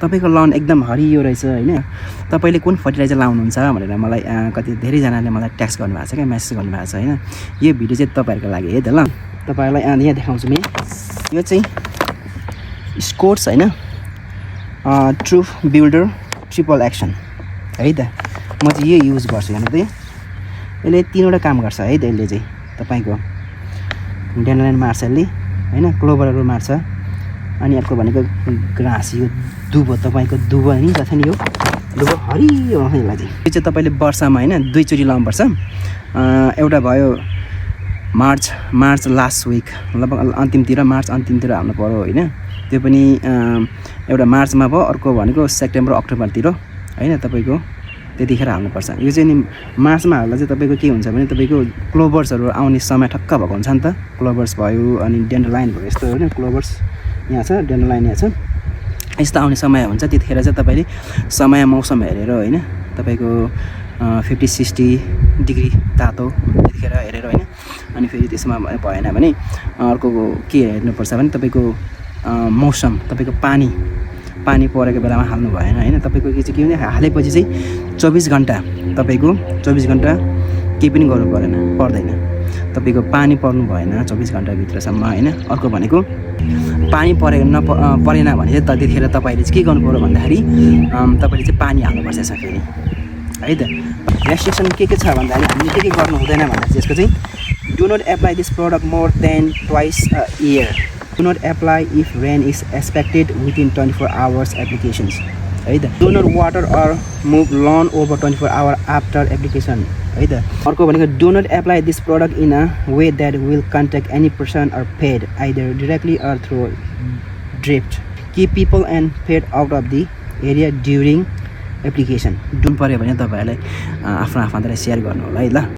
तपाईँको लन एकदम हरियो रहेछ होइन, तपाईँले कुन फर्टिलाइजर लाउनुहुन्छ भनेर मलाई कति धेरैजनाले मलाई ट्याक्स गर्नुभएको छ क्या, मेसेज गर्नुभएको छ होइन। यो भिडियो चाहिँ तपाईँहरूको लागि है त। ल तपाईँहरूलाई यहाँ देखाउँछु म। यो चाहिँ स्कोट्स होइन, ट्रु बिल्डर ट्रिपल एक्सन है त। म चाहिँ यो युज गर्छु। हेर्नु त, यसले 3वटा काम गर्छ है त। यसले चाहिँ तपाईँको डेन्डरलाइन मार्छ यसले होइन, क्लोभरहरू मार्छ, अनि अर्को भनेको ग्रास, यो दुबो, तपाईँको दुबो नि जस्तो नि, यो दुबो हरियो यसलाई चाहिँ। यो चाहिँ तपाईँले वर्षमा होइन 2 चोटि लाउनुपर्छ। एउटा भयो मार्च लास्ट विक, लगभग अन्तिमतिर, मार्च अन्तिमतिर हाल्नु पऱ्यो होइन। त्यो पनि एउटा मार्चमा भयो, अर्को भनेको सेप्टेम्बर अक्टोबरतिर होइन, तपाईँको त्यतिखेर हाल्नुपर्छ। यो चाहिँ नि मार्चमा हाल्दा चाहिँ तपाईँको के हुन्छ भने तपाईँको क्लोभर्सहरू आउने समय ठक्क भएको हुन्छ नि त। क्लोभर्स भयो अनि डेन्डरलाइन भयो, यस्तो होइन, क्लोभर्स यहाँ छ, डेन्डरलाइन यहाँ छ, यस्तो आउने समय हुन्छ। त्यतिखेर चाहिँ तपाईँले समय मौसम हेरेर होइन, तपाईँको 50-60 डिग्री तातो त्यतिखेर हेरेर होइन। अनि फेरि त्यसमा भएन भने अर्को के हेर्नुपर्छ भने तपाईँको मौसम, तपाईँको पानी परेको बेलामा हाल्नु भएन होइन। तपाईँको के चाहिँ के भने हालेपछि चाहिँ 24 घन्टा, तपाईँको 24 घन्टा केही पनि गर्नु पर्दैन। तपाईँको पानी पर्नु भएन 24 घन्टाभित्रसम्म होइन। अर्को भनेको पानी परेन भने चाहिँ त्यतिखेर तपाईँले चाहिँ के गर्नु पऱ्यो भन्दाखेरि तपाईँले चाहिँ पानी हाल्नुपर्छ यसमा फेरि है त। रेस्ट्रिक्सन के छ भन्दाखेरि हामीले के गर्नु हुँदैन भन्दाखेरि यसको चाहिँ do not apply this product more than twice a year, do not apply if rain is expected within 24 hours applications है त। Do not water or move lawn over 24 hour after application है त। अर्को भनेको do not apply this product in a way that will contact any person or pet either directly or through drift, keep people and pet out of the area during application. डुन पऱ्यो भने तपाईँहरूलाई आफ्नो आफन्तलाई share गर्नु होला है ल।